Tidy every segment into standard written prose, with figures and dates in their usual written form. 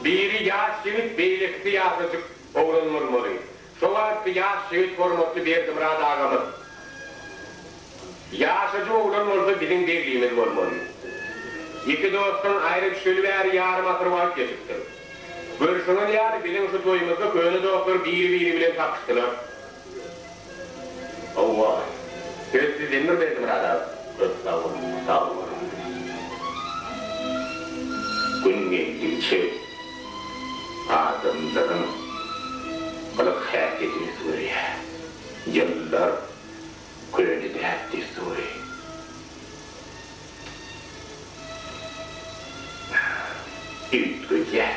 Biri ýaş ýigit, beýlekisi ýaşajyk oglan bolmaly. Şo wagtky ýaş ýigit hormatly Berdimyrat agamyz. Ýaşajyk oglan bolsa biziň Beglimiz bolmaly. Iki dostuň aýra düşeli bäri ýarym asyr wagt geçipdir. Görşüňiz ýaly, biziň şu toýumyzda köne dostlar biri-biri bilen tapyşdylar. Hawa, söz sizdendir Berdimyrat aga. Köp sag boluň, sag boluň. Gün geldigiçe adamlaryň gylyk-häsiýeti özgerýär. Ýyllar köne däp-dessury. Üýtgedýär.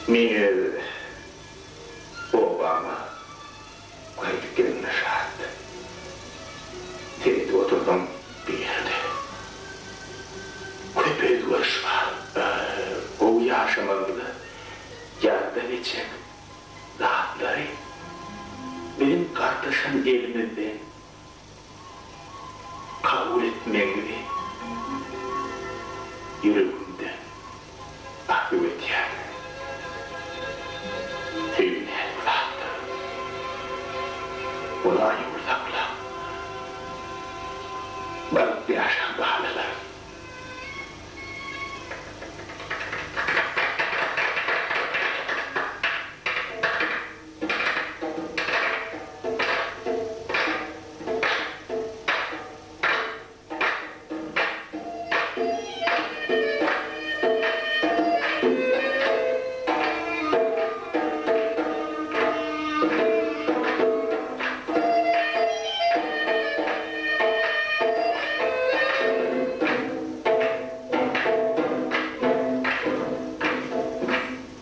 Men öz obama gaýdyp gelenime şat. Seredip otursam bu ýerde köp özgeriş bar. Gowy ýaşamagymyza ýardam etjek zatlary biziň gartaşan elimizden kabul etmegiňizi ýüregimden arzuw edýän. Söýgi näzik zatdyr. Ony aýawly saklaň. Bagtly ýaşaň balalarym.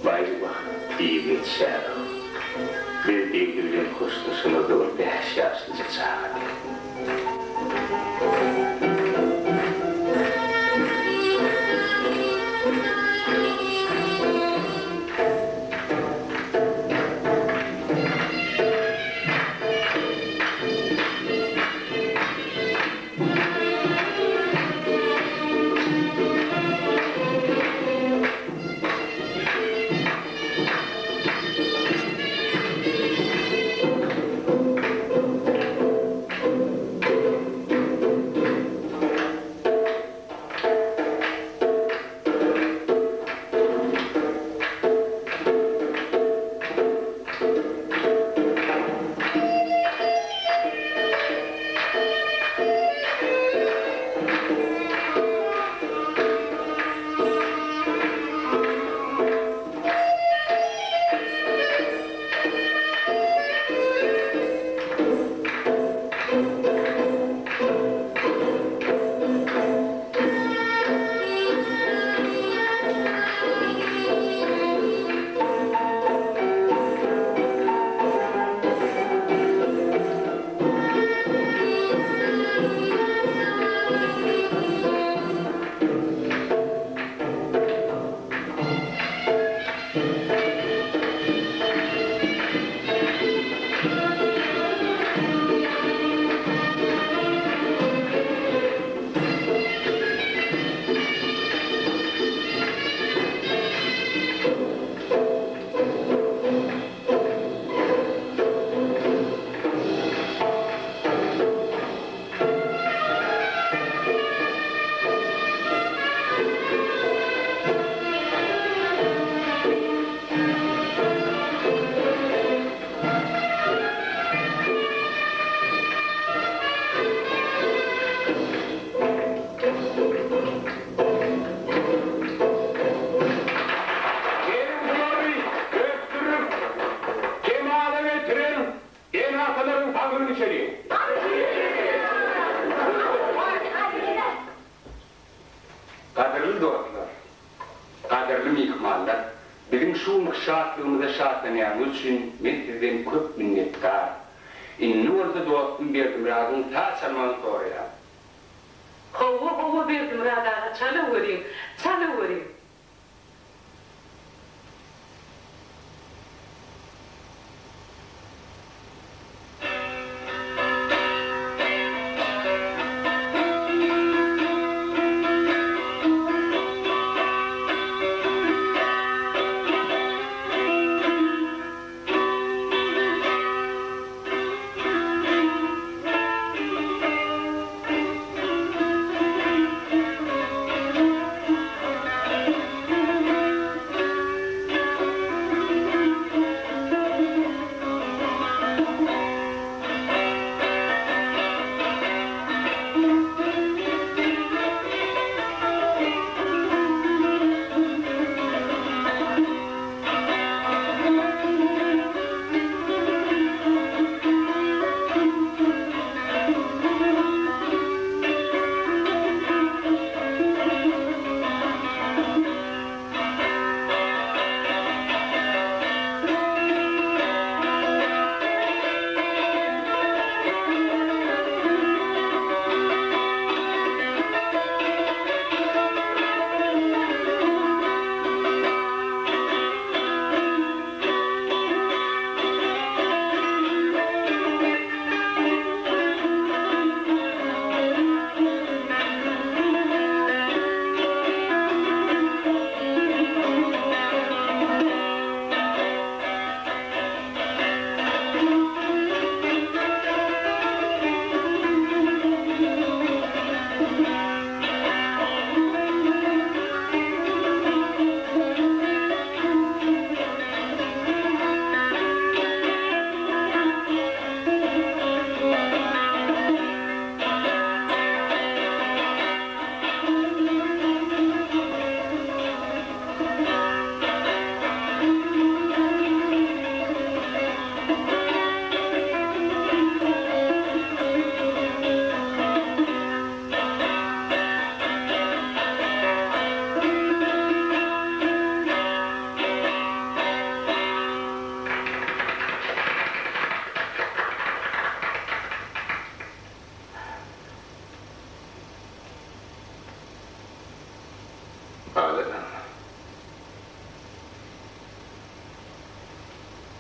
Baýjuma diýip ýetişýär. Biz Begli bilen hoşlaşanymyzda ol bäş ýaşlyja çagady. Geliň bulary ösdürip, kemala getiren ene-atalaryň saglygyny içeliň. Gadyrly dostlar, gadyrly myhmanlar, biziň şu günki şatlygymyza şatlanýanyňyz üçin men sizden köp minnetdar. Indi bolsa dostum Berdimyradyň saz çalmagyny soraýan. Hawa, hawa Berdimyrat aga, çalaweriň, çalaweriň.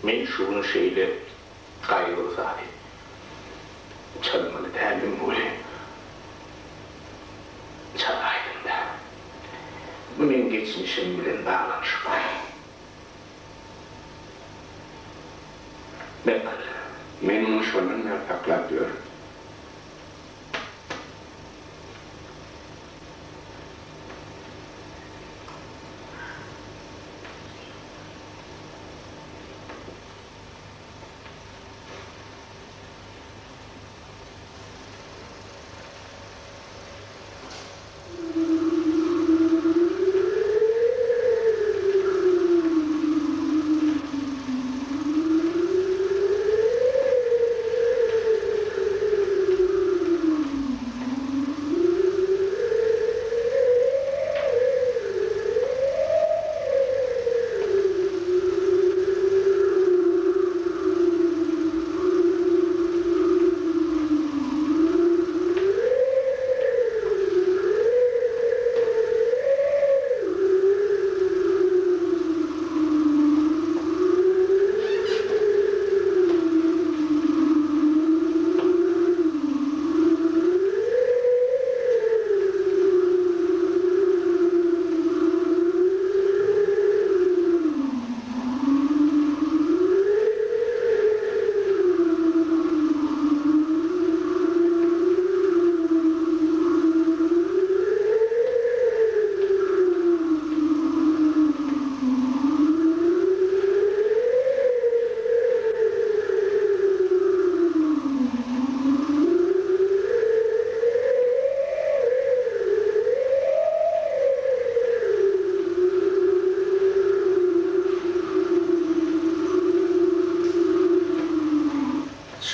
Men şu gün şeýle gaýgyly sazy çalmaly däldim welin, çalaýdym-da. Bu meň geçmişim bilen baglanyşykly. Ber, men muny şondan bäri saklap ýörün.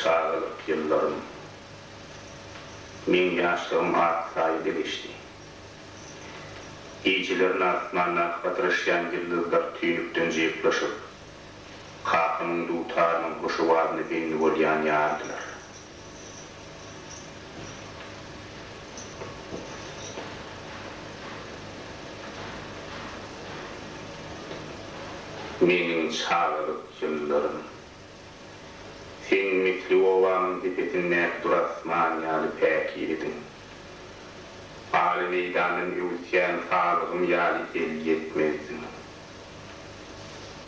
Çagalyk ýyllarym. Meň ýaşlygym ak saýada geçdi. Gijelerine asmandaky patyraşýan ýyldyzlar tüýnükden jyýyklaşyp, kakamyň dutarynyň hoş owazyna bendi bolýan ýalydylar. Meniň çagalyk ýyllarym. Sen misli obamyň depesindäki dury asman ýaly päkizediň. Aly meýdandan öwüsýän salgym ýaly elýetmezdiň.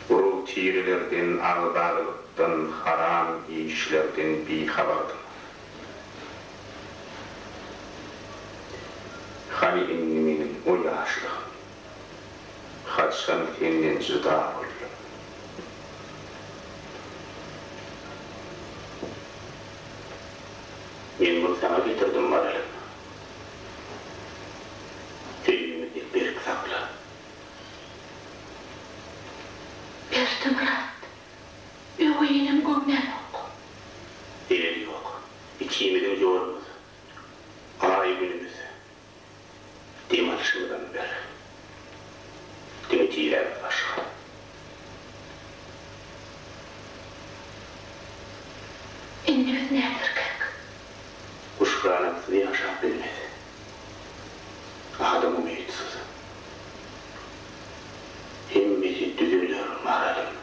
Urug-tirelerden, agzalylykdan, haram işlerden bihabardyň. Hany indi meniň o ýaşlygym? Haçan senden jyda boldum? Men muny saňa getirdim, Maralym. Söýgimizi berk sakla. Berdimyrat, öweý enem göwnänok. Zeleli ýok. Ikimiziň ýolumyz, aý-günümiz Dem alyşymyzam bir. Diňe tirämiz başga. Indi biz näderkäk? Guş ganatsyz ýaşap bilmez. Adam umytsyz. Hemmesi düzeler, Maralym.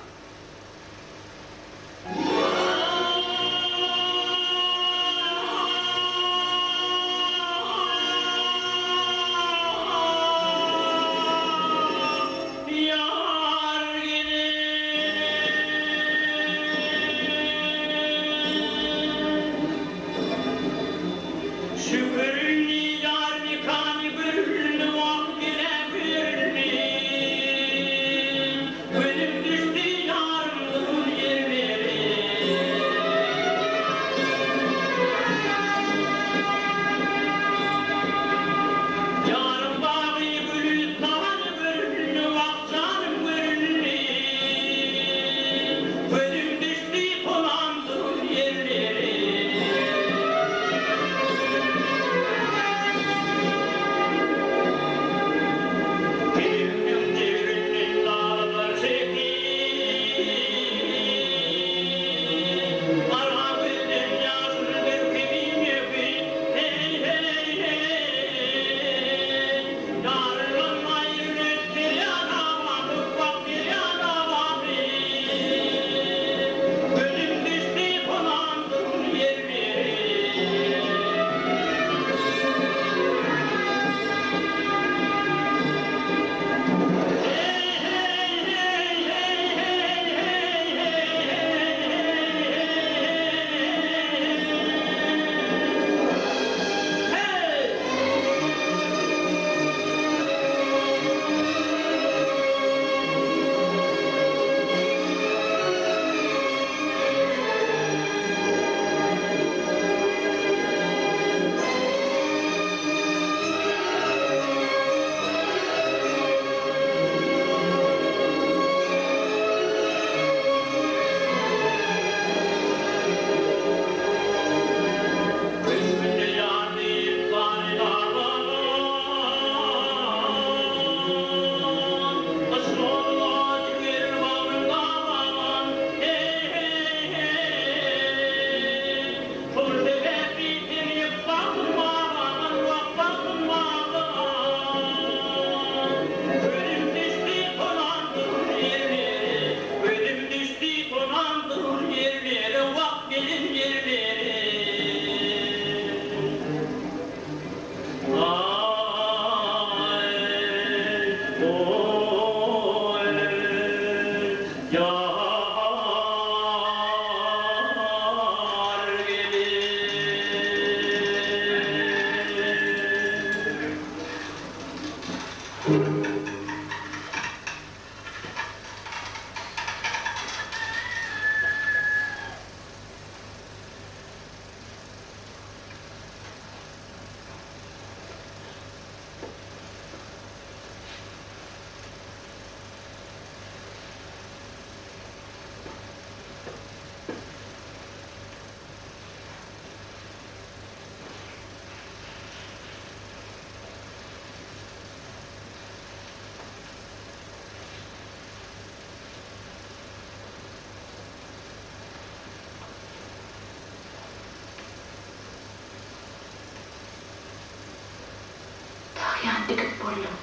dikip boldum.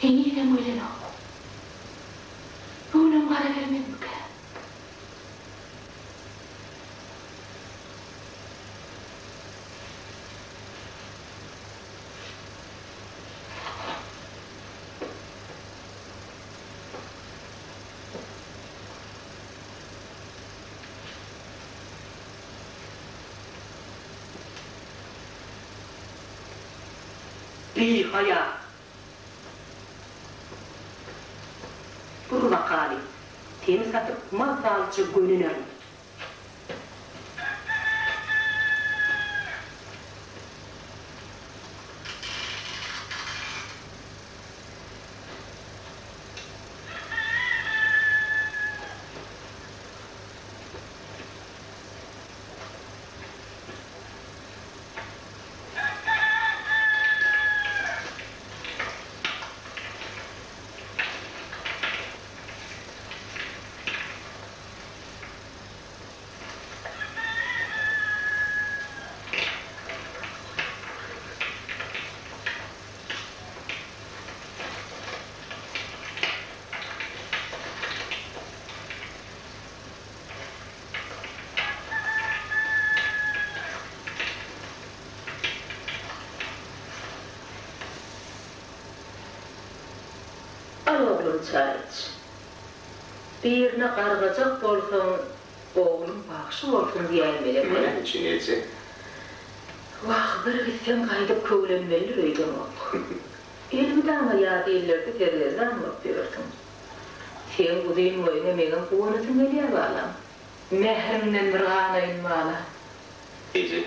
Henizem gelenok. Bu günem gara bermezmikä? Bihaýa! Dur bakaly, seni satyp mazalyja gönünerin. Al oglum çaý iç. Birine gargajak bolsaň oglum bagşy bolsun diýäýmeli eken. Näme üçin eje? Wah, bir gitseň gaýdyp köwlenmelidir öýdemok. Elmydama ýat illerde sergezdan bolup ýörsüň. Seň uzyn boýuňa meňem guwanasym gelýär balam. Mähriňden bir ganaýyn balam. Eje,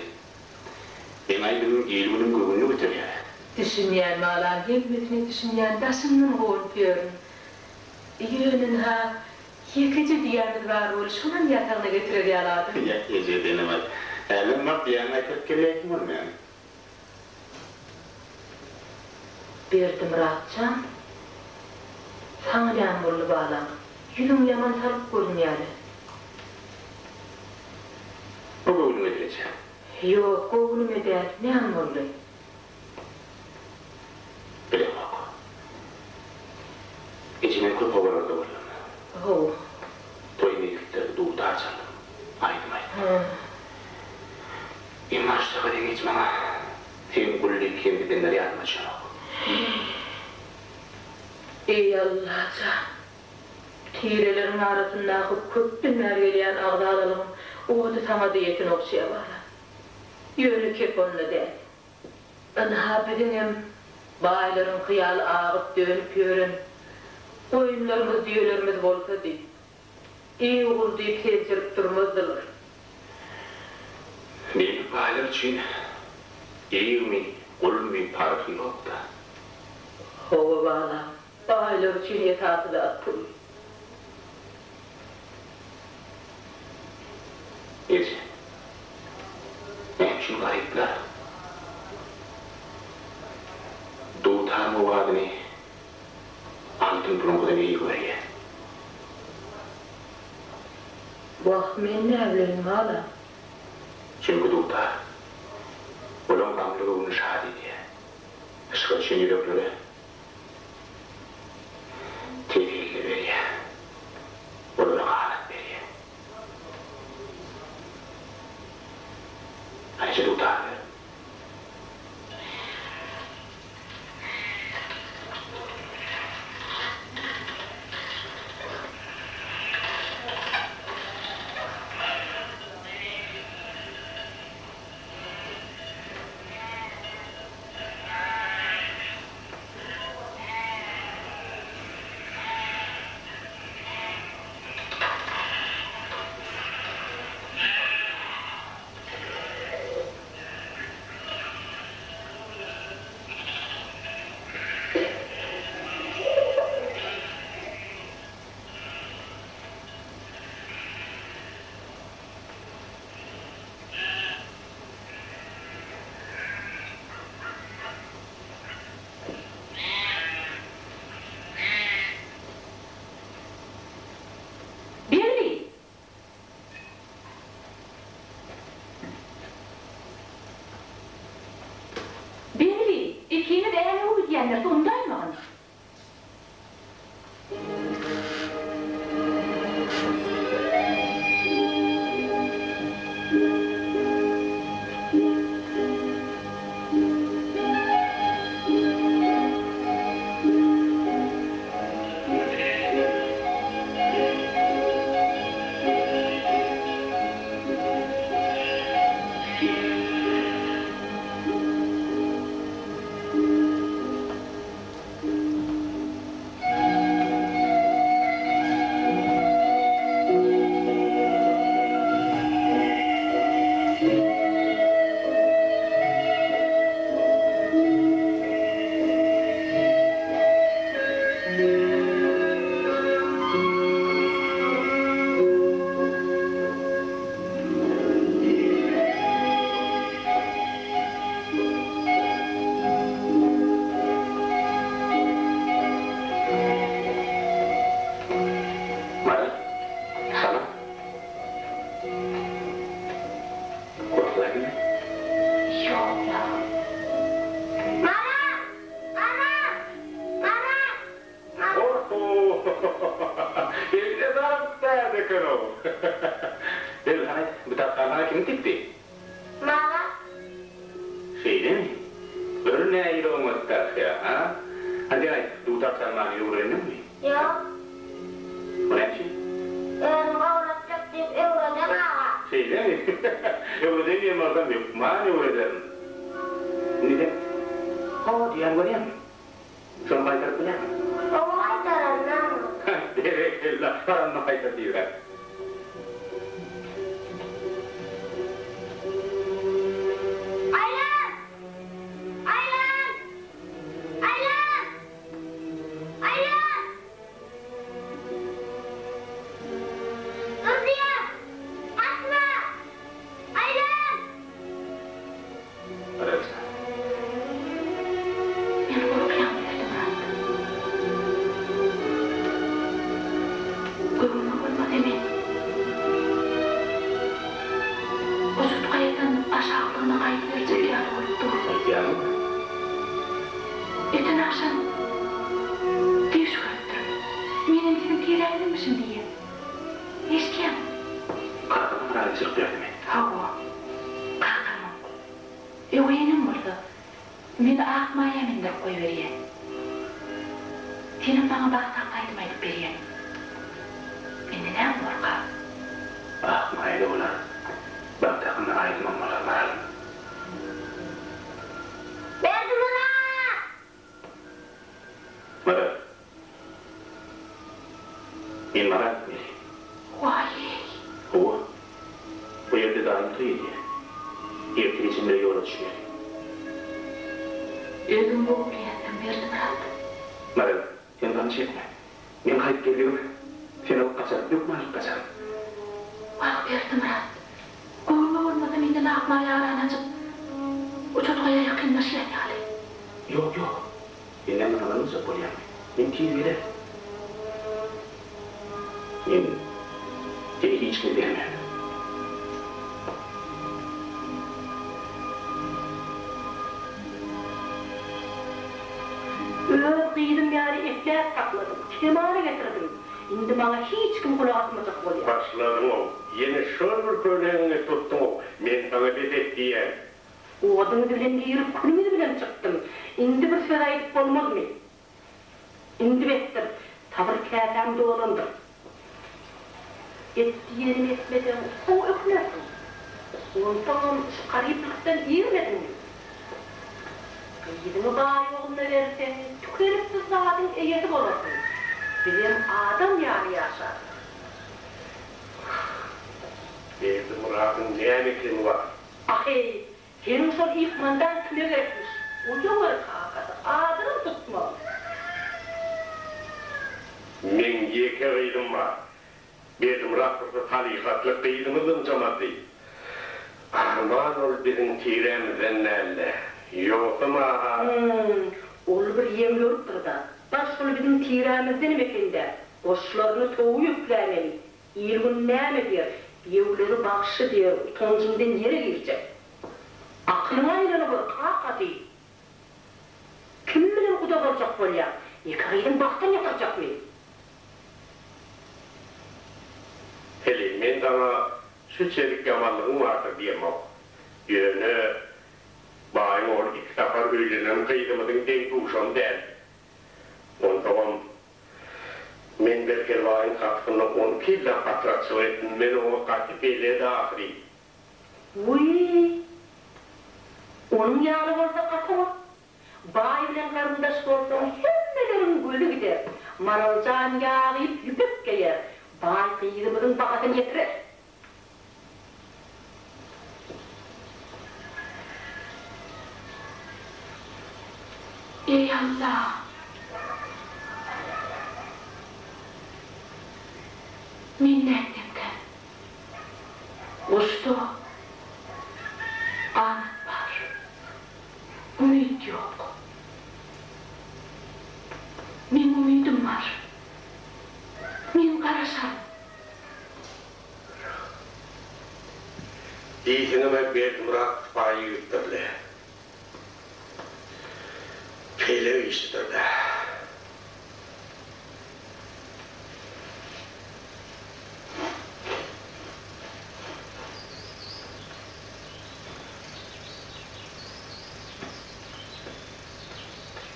seň aýdymyň il-günüň göwnüni göterýär. Düşünýän balam, hemmesine düşünýän, daşyňdan guwanyp ýörün. Ýöne ynha, ýekeje düýämiz bar bol, şonam ýatagyna getirer ýaly adam. Ýa, eje, senem-aý. Hälem bar düýäňi gaýtaryp gelýärsiň bolmaýamy? Berdimyrat jan, saňa näme boldy balam, ýüzüň ýaman salyk görünýäle. Bu göwnüňe eje. Ýok, göwnüme däl, näme boldy? Bilemok. Eje men köp obalarda boldum. Hawa. Toý mejlislerde dutar çaldym, aýdym aýtdym. Emma şu sapa deňiç maňa seň Gully kemsidenler ýadyma düşenok. Eý Allajan! Tireleriň arasyndaky köpden bäri gelýän agzalalygyň ody saňa-da ýeten ogşýa balam. Ýöne kep onda däl. Ynha biziňem baýlaryňky ýaly agyp-dönüp ýören goýunlarymyz, düýelerimiz bolsady. Eý ogul diýip seljerip durmazdylar. Beýik baýlar üçin egmi, gulmy parhy ýok-da. Hawa balam, baýlar üçin esasy zat pul. Eje, näme üçin garyplar dutar mowadyny Altyn puluňkydan eý görýä. Wah, men näbileýin, balam. Çünki dutar, olaň gamly göwnüni şat edýä. Yşga düşen ýüreklere teselli berýä. Olara ganat berýä. Hany şu dutary ber. Maral, salam. Gorkýarsyňmy? Ýok-la. Maral! Maral! Maral! Oho! Eline saglyk täze eken-ow. Bel, hany, bu tapgany saňa kim tikdi? Maral. Şeýlemi? Gör nähili oňat dakýa, a? Hany sen aýt, dutar çalmany öwrendiňmi? Ýok. O näme üçin? Özüm öwretjek diýip öwreden aga. Şeýlemi? Öwreden diýen bolsam hökman öwrederin. Indi sen ho diýýän görýäňmi? Şony gaýtaryp bilermiň? Oňa gaýtararyn aga. Berekella, baranyny gaýtar diýibräk. Aýlan! Aýlan! Aýlan! Aýlan! Dur diýýän! Gaçma! Aýlan! Bararys. Men gorkýan Berdimyrat. Göwnüme bolmasa men Ujyt gaýadan aşaklygyna gaýdyberjek ýaly bolup dur. Aýdýaňmy? Öten agşam düýş görüpdirin. Menem siziň tiräňizmişim diýýän. Eşidýäňmi? Kakamam razyçylyk berdimi? Hawa, kakamam. Öweý enem bolsa, meni ak maýa mindirip goýberýä. Senem maňa bagt hakda aýdym aýdyp berýäň. Indi näme borka? Ak maýa-da bolar, bagt hakynda aýdymam bolar, Maral. Berdimyrat! Maral. Men Maral gitmeli. Waý-eý! Hawa. Bu ýerde daýym toý edýär. Ertir içinde ýola düşmeli. Özüň gowy bilýänsiň, Berdimyrat. Maral, sen gam çekme. Men gaýdyp geldigim, seni alyp gaçaryn, hökman alyp gaçaryn. Wah, Berdimyrat, göwnüme bolmasa menden Akmaýa arany açyp, Uçutgaýa ýakynlaşýan ýaly. Ýok, ýok. Sen näme ynanmajak bolýaňmy? Men tiz gelerin. Men seni hiç kime bermen. Öz gyzym ýaly ekläp sakladym, kemala getirdim. Indi maňa hiç kim gulak asmajak bolýar. Başladyň-ow, ýene şol bir kölegiňi tutduň-ow, men saňa bes et diýýän. Oduňyz bilen girip, külüňiz bilen çykdym. Indi bir söz aýdyp bolmazmy? Indi besdir, sabyr käsäm dolandyr. Et diýenimi etmeseň, soň ökünersiň. Onsoňam şu garyplykdan irmediňmi? Gyzyňy baý ogluna berseň, tükeniksiz zadyň eýesi bolarsyň. Bizem adam ýaly ýaşarys. Berdimyradyň näme kemi bar? Aheý, seniň şol ykmandan kime gerekmiş? Uýawer kakasy, adynam tutma. Meň ýeke gyzym bar. Berdimyrat bolsa salyhatly gyzymy zyňjamazdy. Arman ol biziň tirämizden däldi. Ýogsam-a. Hum, ol bir ýeňil bolupdyr-da. Baş şol biziň tirämizdenem eken-dä. Goşlaryny towy ýüklämeli. Il-gün näme diýer, Ýewleri bagşy diýer, utanjymdan ýere girjek. Akylyňa aýlana gör, kakasy! Kim bilen guda boljak bolýaň? Ýeke gyzyň bagtdan ýatyrjakmy? saňa şu çelik ýamanlygyň bardyr diýemok. Ýöne baýyň ogly iki sapar öýlenen gyzymyzyň deň-duşam däl. Onsoňam men Berkel baýyň gapysynda 12 ýyllap patrakçylyk etdim, men oňa gaty belet ahyry. Wiý! Onuň ýaly bolsa gaty bol. Baý bilen garyndaş bolsaň hemmeleriň gözi gider. Maral jan ýag iýip ýüpek geýer. Baý gyzymyzyň bahasyny ýetirer. Eý Alla! Men nätsemkäm? Guşda ganat bar, umyt ýok. Meň umydym bar. Men garaşaryn. Diýseňem-ä Berdimyrat sypaýy ýigitdir-le. Pelek işidir-dä.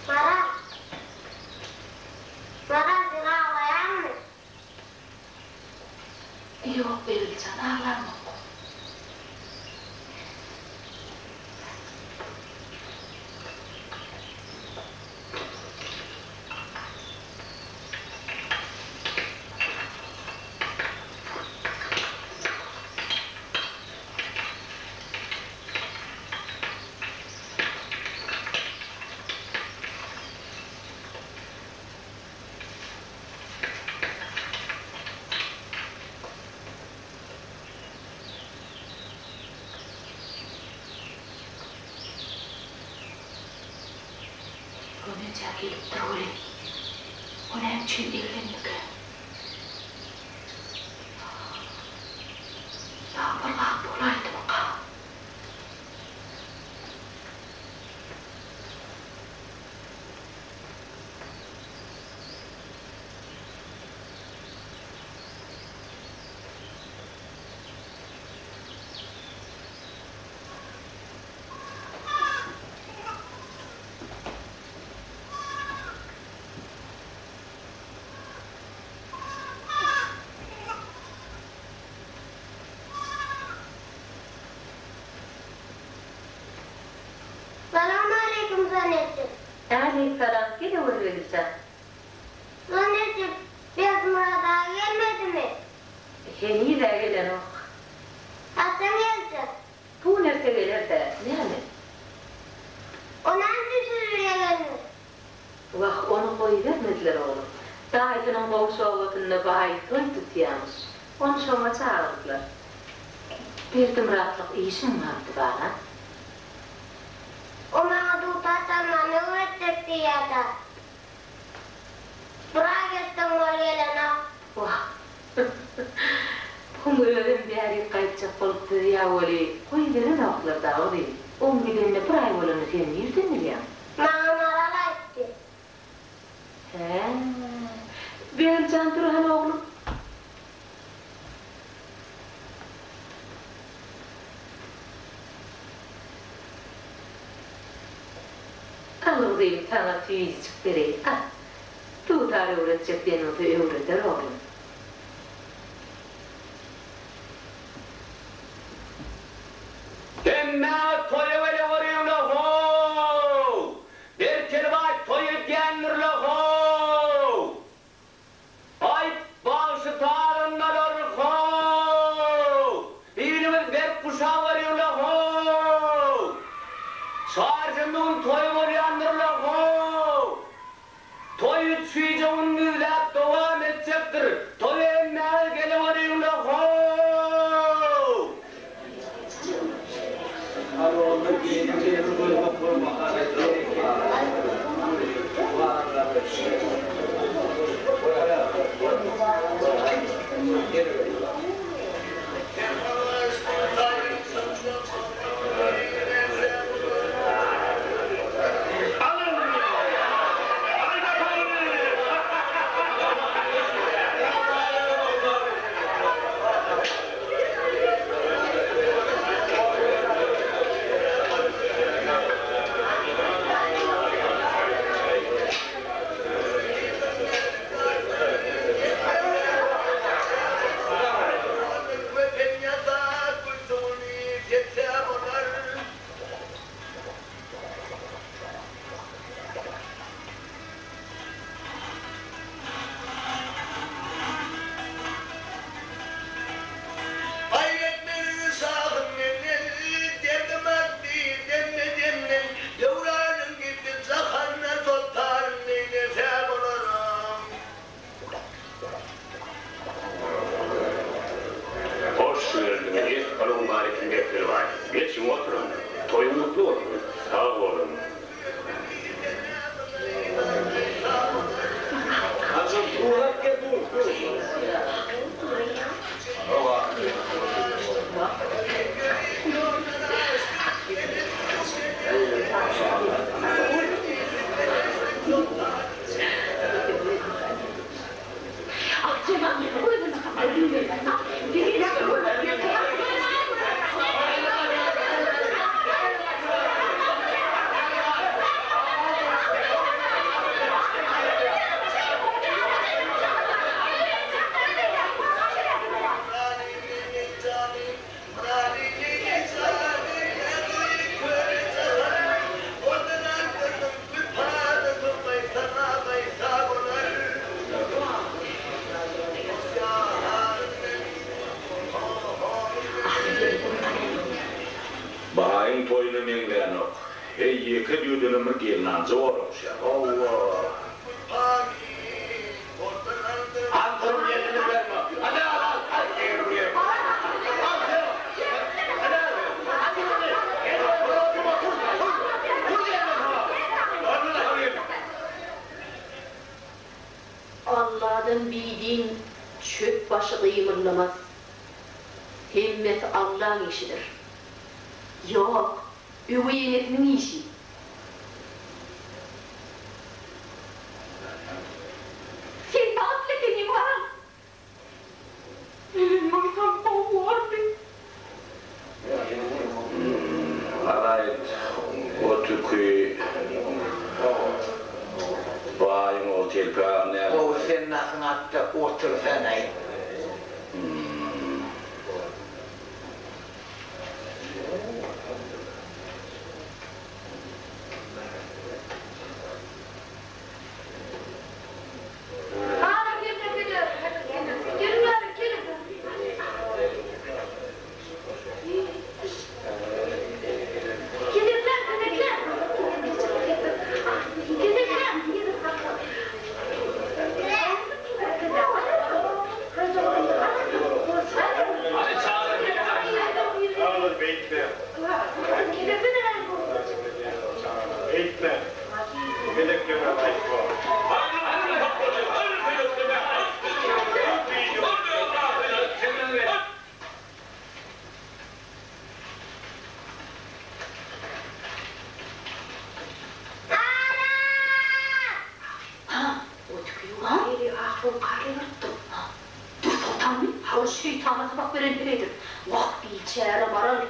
Maral! Maral sen aglaýaňmy? Ýok, Begiljan, aglamok. Göneje gelipdir welin, o näme üçin eglendikä? Ýa bir zat bolaýdymyka? Salam aleýkum Zanetjik. Aleýk salam gel öwez Begiljan. Zanetjik Berdimyrat aga gelmedimi? Heniz-ä gelenok. Haçan geljek? Bu närse geler-dä, näme? O näme üçin sürüje gelmedi? Wah, ony goýbermediler oglum. Daýysynyň goňşy obasynda baý toý tutýamyş. Ony şoňa çagyrdylar. Berdimyratlyk işiň bardy, balam. O maňa dutar çalmany öwretjek diýýär-dä. Bir aý geçsem ol gelenok. Wah. Oň özem bärik gaýtjak bolup düzýä weli, goýberenoklar-da, gyzym. Oň gidenine bir aý bolanyny sen nirden bilýäň? Maňa Maral aýtdy. Hä. Begiljan tur hany oglum. Al gyzym saňa tüýjük bereýin al. Dutar öwretjek diýen bolsa öwreder oglum. Hemmäňiz toýa geleweriňle how! Berkelbaý toý edýändirle how! Aýt bagşy sazandalar how! Biliňiz berk guşaweriňle how! Çarşenbe gün toý bolýandyrla how! Toý üç gije gündizläp dowam etjekdir. Toýa hemmäňiz geleweriňle how! Salowmaleýkim Bekmel baý. Geçiň oturyň. Toýuň gutly bolsun. Sag boluň. Baýyň toýuna meňzänok. Heý, ýeke düýedenem bir gelnanja bor ogşýar. Hawa. Alladan bidin çöp başy gymyldamaz. Hemmesi Allaň işidir. Ýok, öweý enesiniň işi. Sen bagtly ekeniň, Maral. Menen bolsam gowy bordy. Garaýt, o tüki baýyň ogly telpegam näme? Gowy sen nasyň atda otursanaý. Şeýtana sapak beren heleýdir. Wah, biçäre Maral.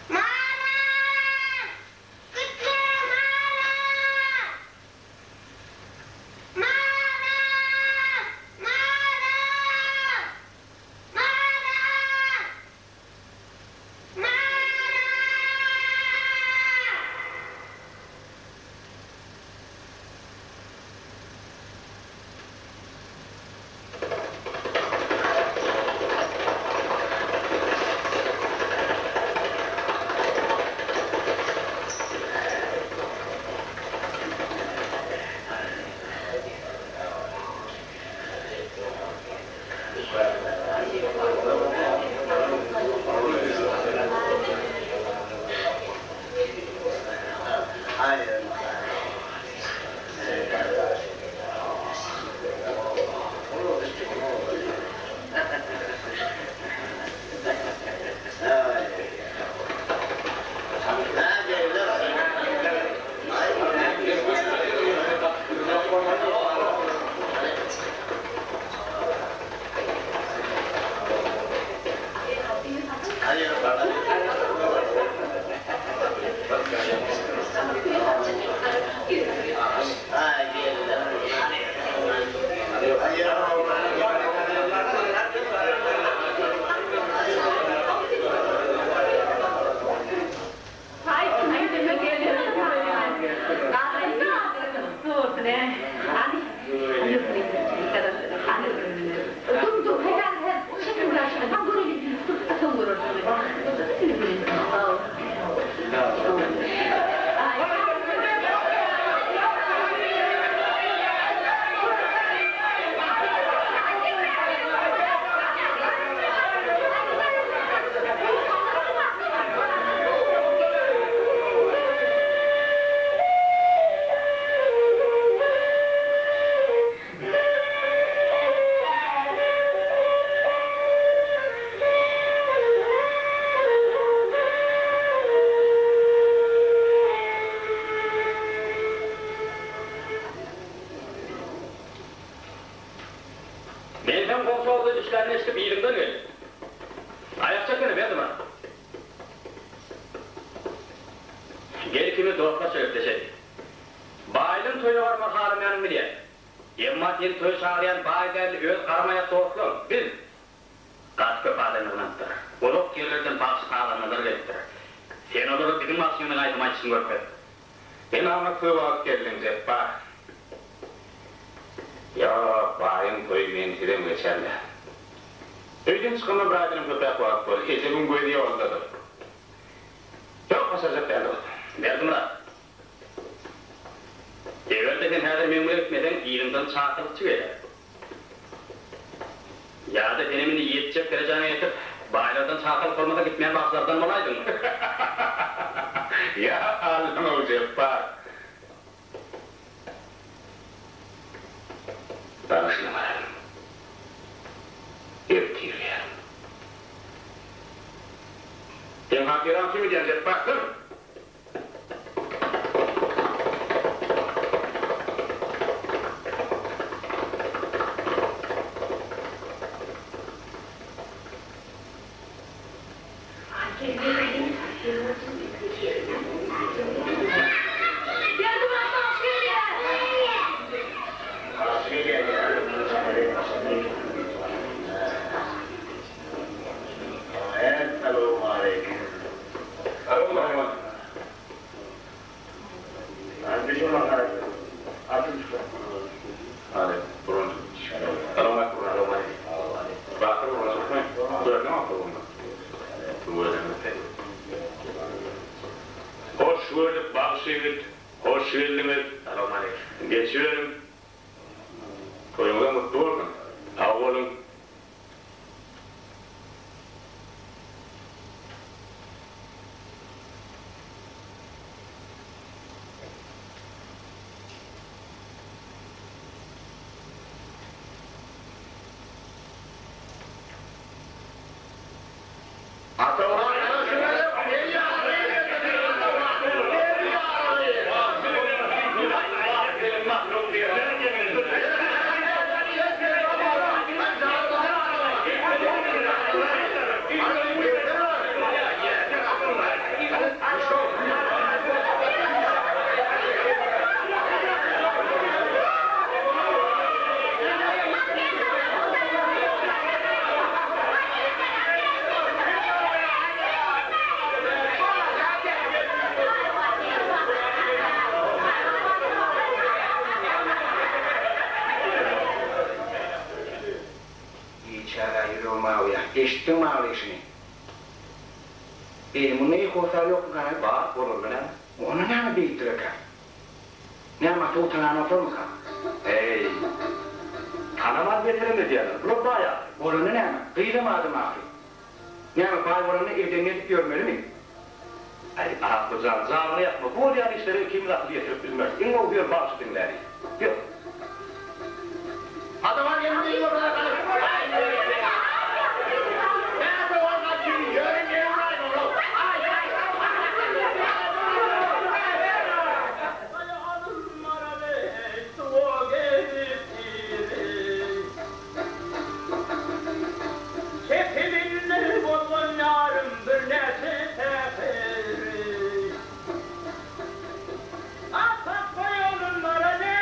Maral! Gitme, Maral! Maral! Maral! Maral! Maral! Men seň goňşy obada düşlänini eşidip yzyňdan geldim. Aýak çekene Berdimyrat. Gel ikimiz dostlarça gepleşeli. Baýlaň toýuna barmagy halamaýanyňy bilýän. Emma seni toýa çagyrýan baý däl-de öz garamaýak dostlaň, biz. Gaty köp adam ýygnanypdyr. Uzak ýerlerden bagşy-sazandalar gelipdir. Sen olara biziň bagşynyň aýdym aýdyşyny görkez. Sen amatly wagt geldiň, Jepbar. Ýok, baýyň toýy mensizem geçer-le. Öýden çykanyma bir aýdanam köpräk wagt boldy. Ejemiň gözi ýoldadyr. Ýok, başarjak däl dost. Berdimyrat. Eger-de sen häzir meň bilen gitmeseň, yzyňdan çakylykçy geler. Ýa-da senem indi ýetjek derejäňe ýetip, baýlardan çakylyk bolmasa gitmeýän bagşylardan bolaýdyňmy? Ýa Allaň-ow, Jepbar! Bagyşlamaýaryn. Ertir gel. Seň hatyraň üçin gidýän, Jepbar, dur! Berdimyrat bagşy gelýär! Hoş gördük bagşy ýigit, hoş geldiňiz. Geçiberiň. Toýuňyzam gutly bolsun. Sag boluň. Biçäre ýüregim awýar. Eşitdiňmi aglaýşyny? Eý, munda eý hossar ýokmyka-aý? Bar, bolanda näme? Onda näme beýtdir eken? Näme ata utananoklarmyka? Eý, tanamaz beterem edýärler. Bular baý ahyry. Bolanda näme? Gyzam adam ahyry. Näme, baý bolanda edeňi edip ýörmelimi? Aý, Akly jan, janyňy ýakma. Bu bolýan işlere ikimiz akyl ýetirip bilmeris. Iň gowusy ýör bagşy diňläli. Ýör. Kepilinde bozan ýarym birnäçe säheri. Apak goýalym maraly.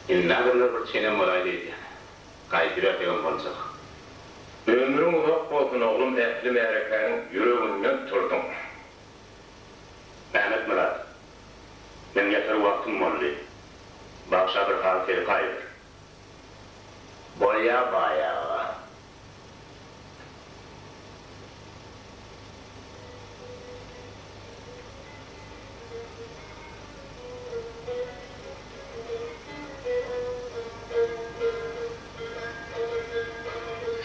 Indi adamlar bir çenem bolaýdy öýdýän. Gaýdybersegem boljak. Ömrüň uzak bolsun oglum ähli märekäniň ýüreginden turduň. Mämmetmyrat, meň ýatar wagtym boldy. Bagşa bir hal serpaý ber. Bolýa baý aga.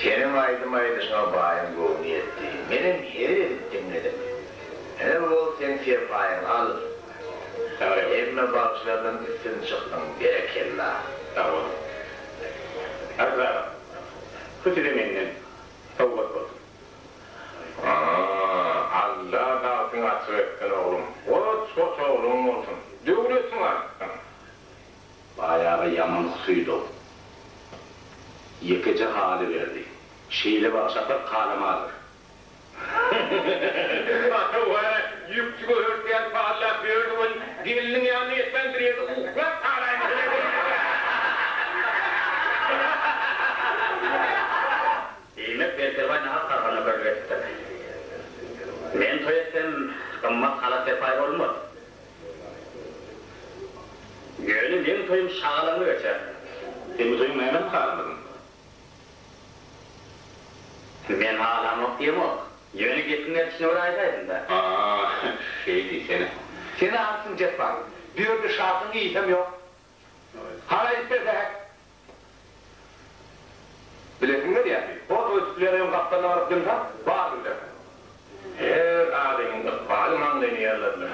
Seniň aýdym aýdyşyňa baýyň göwni ýetdi. Menem hezil edip diňledim. Ine bol seň serpaýyňy al. Hemme bagşylardan üstün çykdyň, berekella. Sag boluň. Aziz agam, bu size menden sowgat bolsun. Alla bagtyňy açyk etsin oglum. Goç-goç ogluň bolsun. Döwletiň artsyn. Baý aga ýaman husydow. Ýekeje haly berdi. Şeýle bagşapar kalamadyr. Ata wara ýükçi göhertýän pallap ýördi welin, gelniň ýanyna ýetmän bir ýerde uklap galaýmasyn Diýmek, Berkelbaý nahar tarhana birlik edipdir. Men toý etsem, gymmat halat-serpaý bolmaz. Ýöne meň toýum şagalaňly geçer. Sen bu toýuň nämesini halamadyň? Men halamok diýemok. Ýöne gepiň gelşine görä aýdaýdym-da. A-a, şeý diýsene. Sen alsyň Jepbar. Bu ýerde şatyň ysam ýok. Hany aýdyp ber Sähet. Bilesiň gelýärmi? Ho toý tutulýan öýüň gapdalyna baryp dymsaň, baryny bilersiň. Her adamyň ykbaly maňlaýyna ýazylandyr.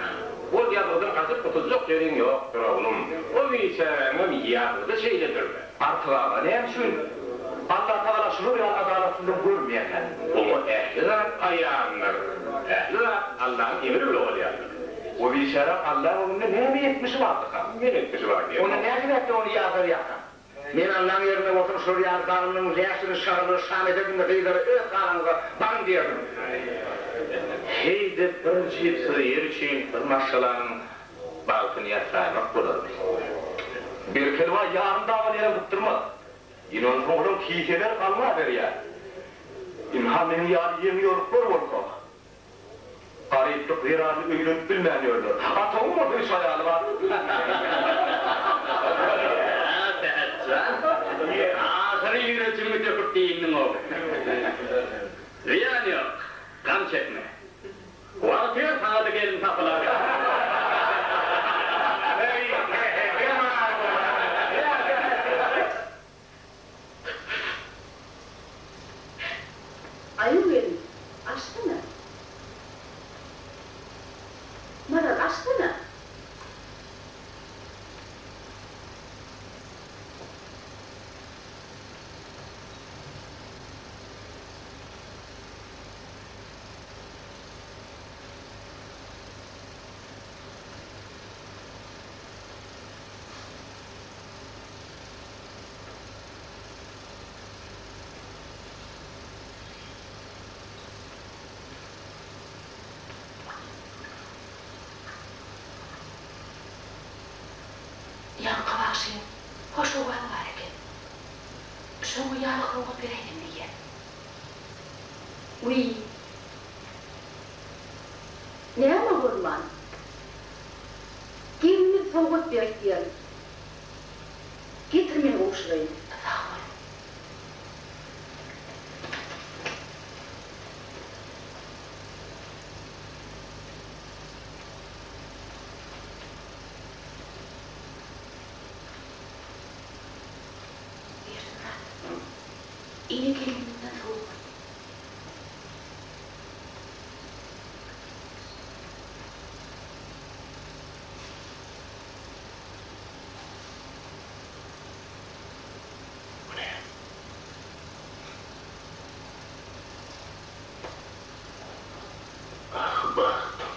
Ol ýazgydan gaçyp gutuljak ýeriň ýokdur, oglum. O biçäräniňem ýazgydy şeýledir-dä. Artyk aga, näme üçin Allatagala şular ýaly adalatsyzlygy görmeýärkä? Oňa ähli zat aýandyr. Ähli zat Allanyň emri bilen bolýandyr. O biçäräň Allaň öňünde näme etmişi bardyka? Men etmişi bar diýemok. Onda näme sebäpden ony ýazgarýarkaň? Men Allaň ýerinde bolsam şular ýaly zalymlaryň läşini şagyrlara şam ederdim-de gyzlara öz halaňyza baryň diýerdim. Heý-de bir jübsüz ýer üçin bir maşgalanyň bagtyny ýatyraýmak bolarmy? Berkelbaý ýarym daban ýerem sypdyrmaz. Ine onsoň olaň kiseleri galňaberýär. Ynha meniň ýaly ýeňiýoluklar bolsa, Garyplyk zerarly öýlenip bilmän ýörler. Atawyň bolsa üç aýaly bar. Hä, Sähet jan, ahyry ýürejiňi döküp diýindiň-ow. Zyýany ýok, gam çekme. Wagty ýok, saňa-da gelin tapylar. Aýu gelin, açsana. Maral, açsana. Ýaňky bagşyň hoş owazy bar eken. Şoňa ýaly sowgat beräýsem diýýän. Wiý. Näme bolman? Gelinimiz sowgat berip diýerin. Getir men gowşuraýyn. Sag bol. Berdimyrat, ene gelinimizden sowgat. Bu ne? Ah, bagtym.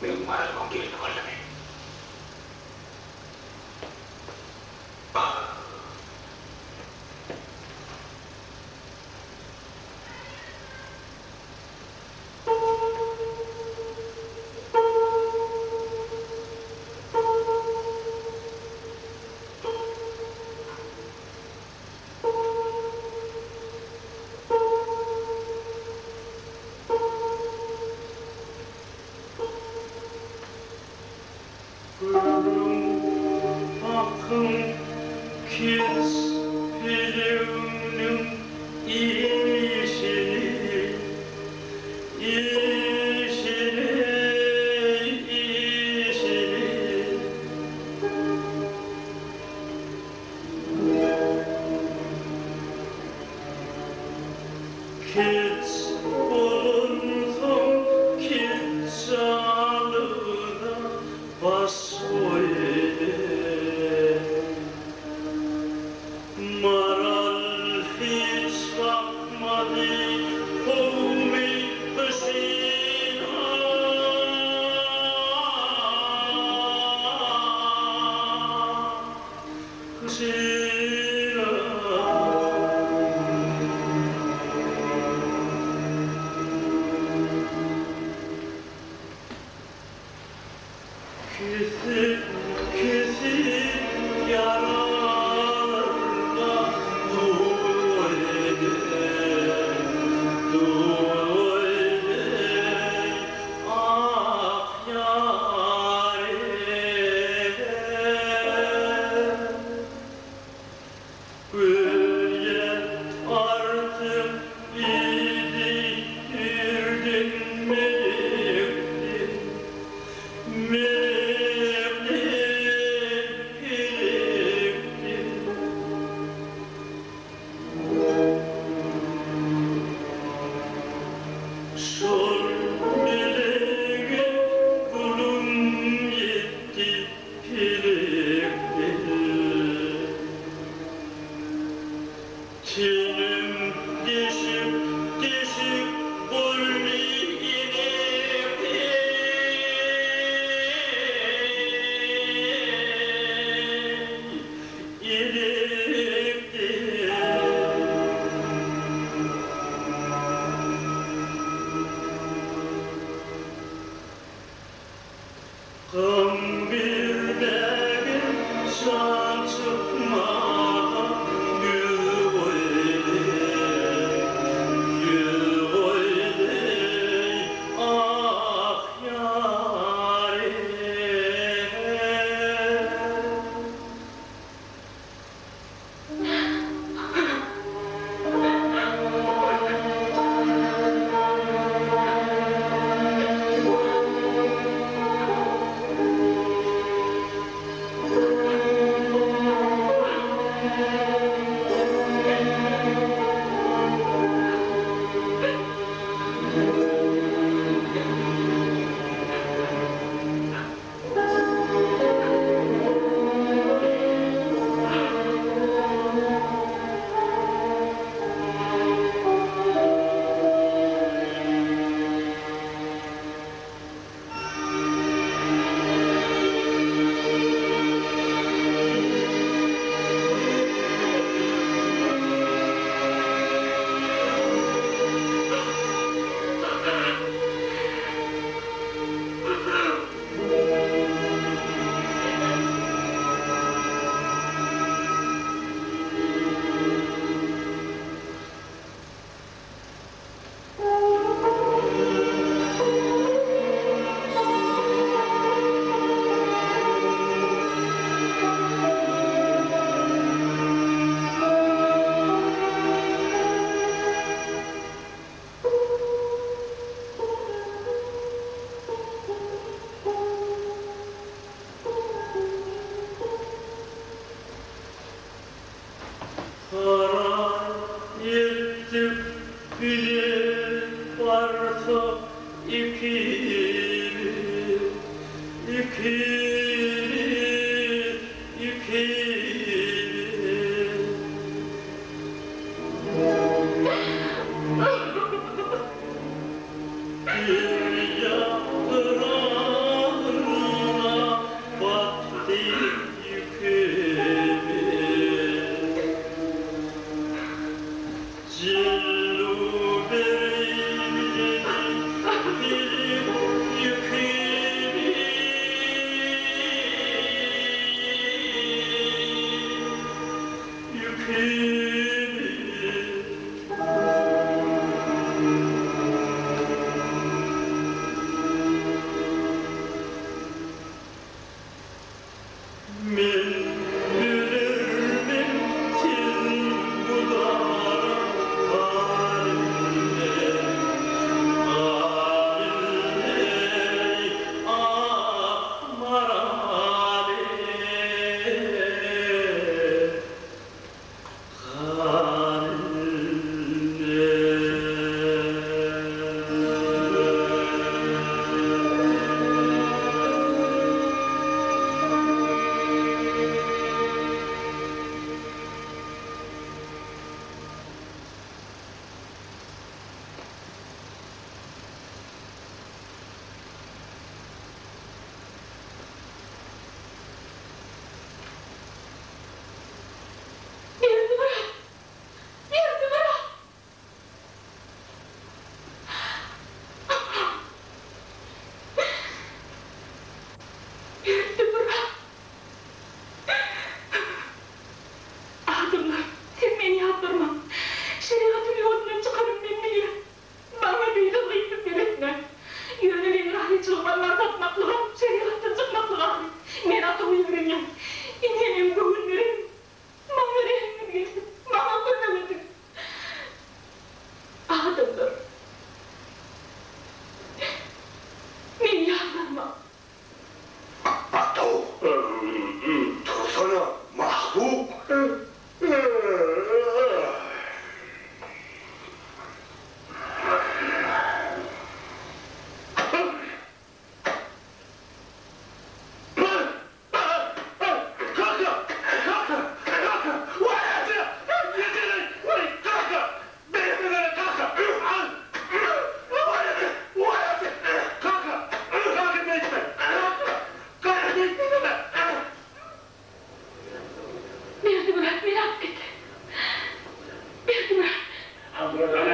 Meň Maralymyň gelni boldumy? Ah. Görüň, bakyň, keç peleňniň işini, işini, işini. Keç bolansoň ketjalyna baş goýdy. Maral hiç bakmady kowmy gyşyna. Kesik-kesik ýaralarga duw eýle, duw eýle, ak ýar eý. Gülýe artyk idi ýürdün melekdi, melekdi, pelekdi. Şol melege gulum ýetdi pelekden. Tenim deşik deşik boldy inekden, inekden. Gam bermäge, jan çykmaga ýüz goýdy, ýüz goýdy, ah ýar-eý. Karar etdik bile barsak ikili, ikili, ikili. Bir ýapragyna batdy ýükümiz. Jellu bereýin dedi, Pelek ýükümi. Men ölermen seni bu dara galybilmen, galybilmeý ah Maraly. Berdimyrat! Berdimyrat! Berdimyrat! Adamlar, siz meni ýazdyrmaň. Şerigatyň ýolundan çykanym men bilýän. Maňa beýle gyýyp seretmäň. Ýöne meň razyçylygym alman satmaklygam şerigatdan çykmaklyk ahyry. Men Atawy ýigrenýän. Ine meň göwün berenim. Maňa rehimiňiz gelsin. Maňa kömek ediň. Adamlar. Meni ýazgarmaň. Ataw. Tursana, mahluk. Berdimyrat meni alyp gitdi. Berdimyrat.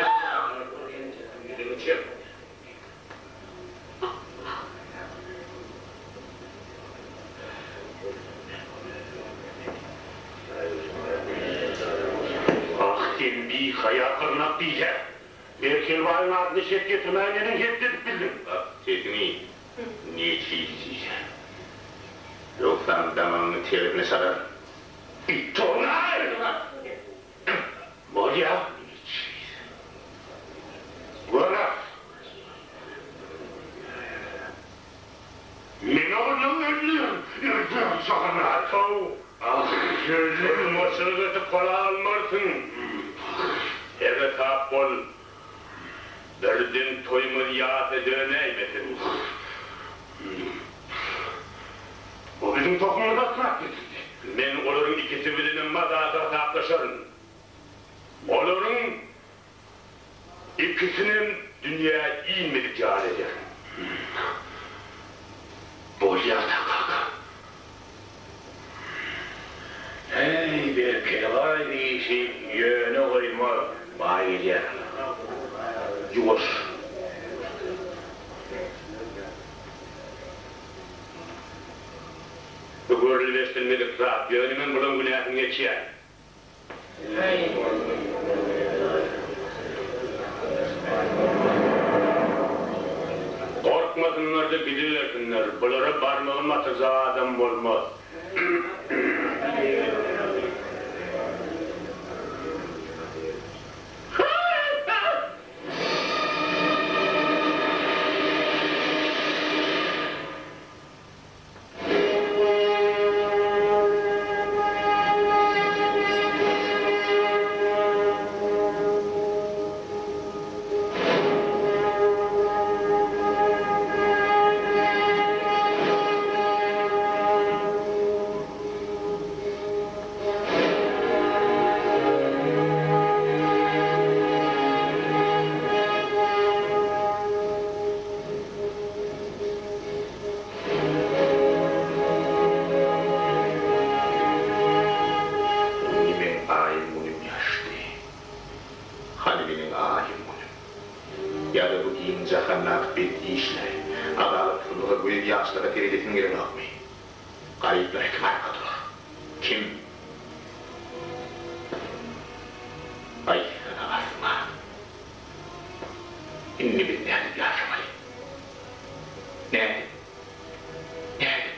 Ah, sen bihaýa gyrnak biýhä! Berkelbaýyň adyny şek getirmäge neneň het edip bildiň? Bak, sesiňi neçüýsiz. Ýogsam damagyňy tersine çalaryn. It-tonaý! Bolýa. Neçüýsiz. Görer. Men ogluny öldürin, öldürin şohany. Ataw, Ah, öldürin. Gurmaçylyk edip gala almarsyň. Seresap bol. Birden toýumyz ýasa dönäýmesin. O biziň tohumymyzy asrap getirdi. Men olaryň ikisi bilenem mazaly hasaplaşaryn. Olaryň ikisinem dünýä inmedik ýaly ederin. Bolýa-da, kaka. Häý, Berkelibaý işi ýöne goýmaz. Baý gelýär. Ýuwaş. Bu görlüp-eşdilmedik zat, ýöne men bulaň günäsini geçýän. Gorkmasynlar-da gidibersinler, bulara barmagyny batyrjak adam bolmaz. Indi meň aýym-günüm ýaşdy. Hany meniň aýym-günüm? Ýa-da bu giň jahandaky bet işlere, adalatsyzlyga, gözýaşlara seredesiň gelenokmy? Garyplara kim arka durar? Kim? Aýtsana, Asman! Indi biz nädip ýaşamaly? Nädip? Nädip?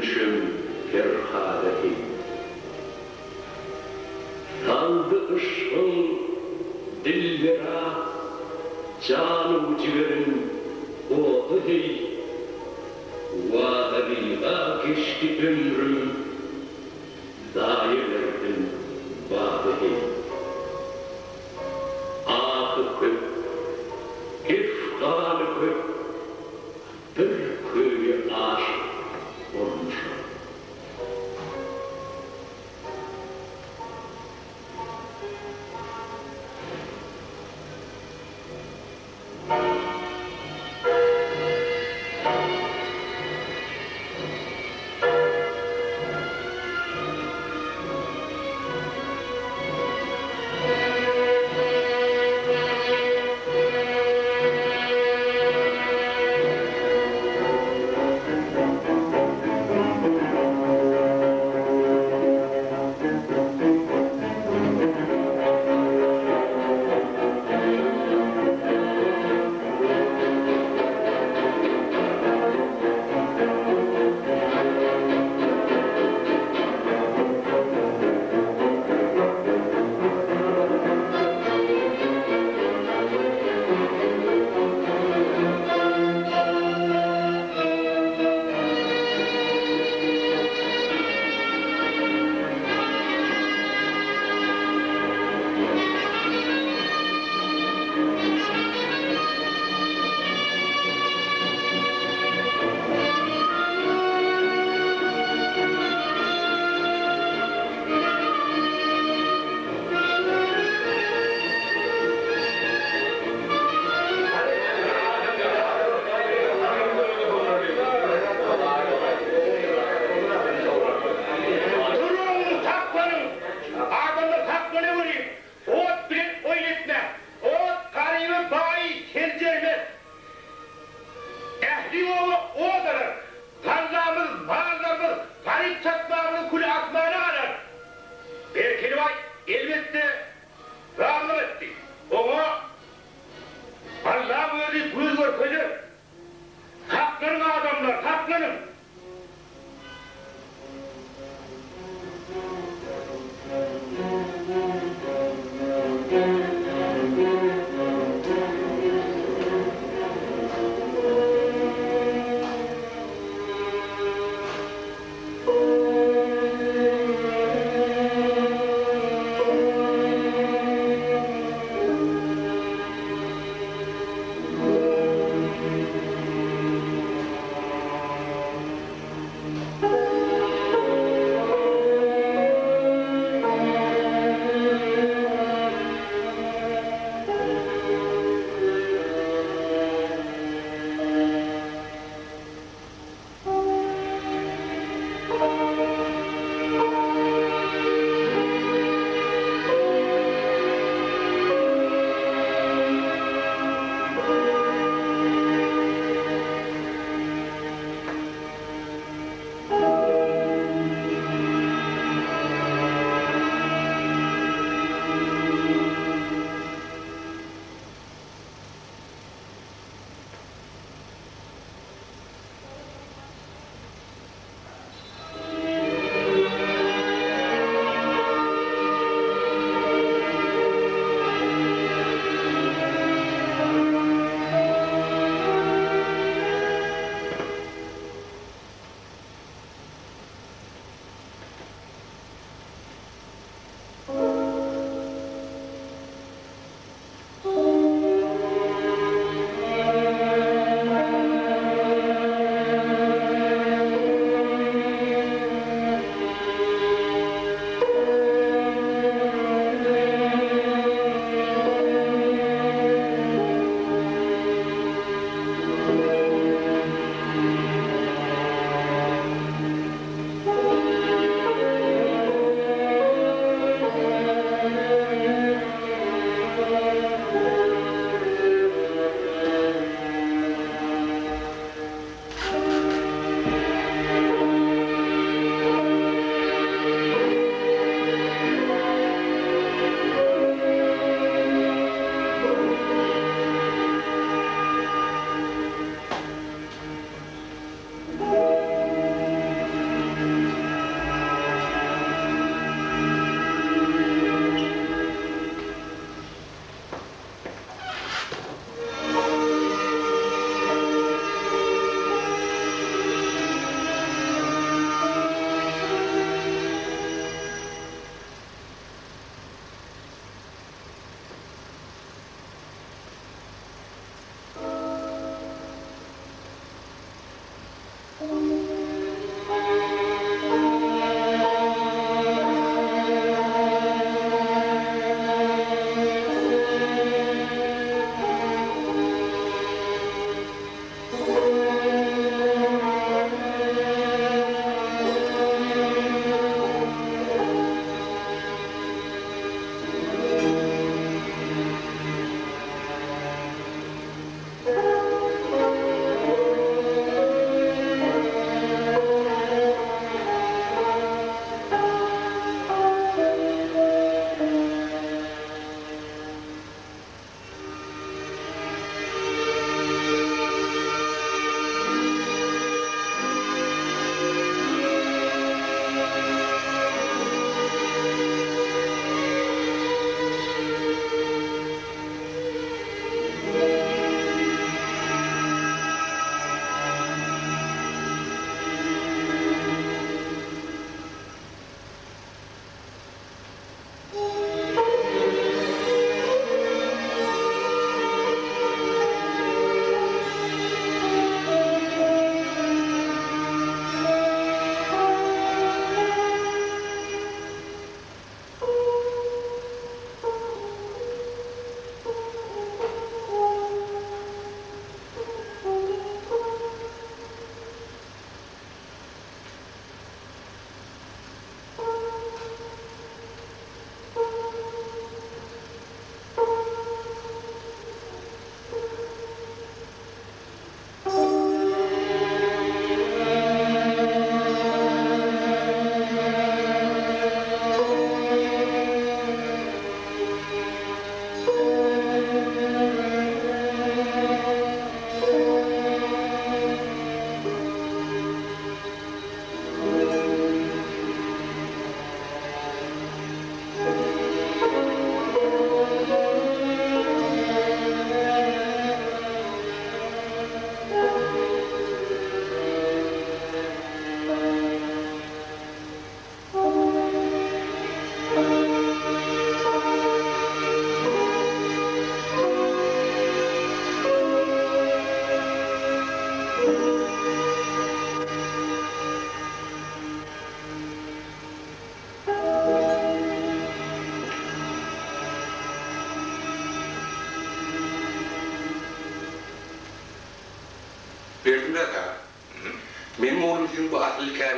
Öldürmişem Perhada heý. Saldy yşgyň dilbera Janu jigerim oda heý. Wada-biga geçdi ömrüm, Zaýa berdim bady heý. Ahy köp, efgany köp, Bir köýe aşyk bolmuşam.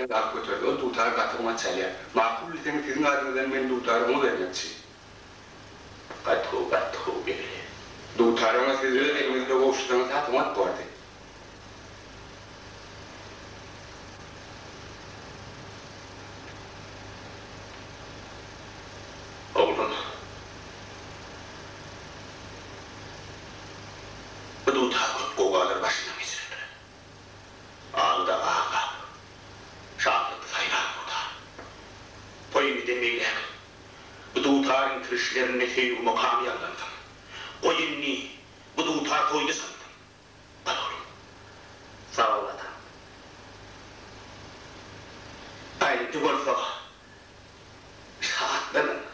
elinde alyp göterdi. Ol dutary gaty oňat çalýar. Makul bilseňiz siziň adyňyzdan men dutary oňa bermekçi. Gaty gowy, gaty gowy begli. Dutary oňa siz öz eliňizle gowşursaňyz has oňat bordy. Oglum. Bu dutar köp gowgalary başyndan geçirendir. Agyda aglap, şatlykda saýran dutar. Goý indiden beýläk bu dutaryň kirişlerinde söýgi mukamy ýaňlansyn. Goý indi bu dutar toýda çalynsyn. Al oglum. Sag bol atam. A indi bolsa şatlanyň.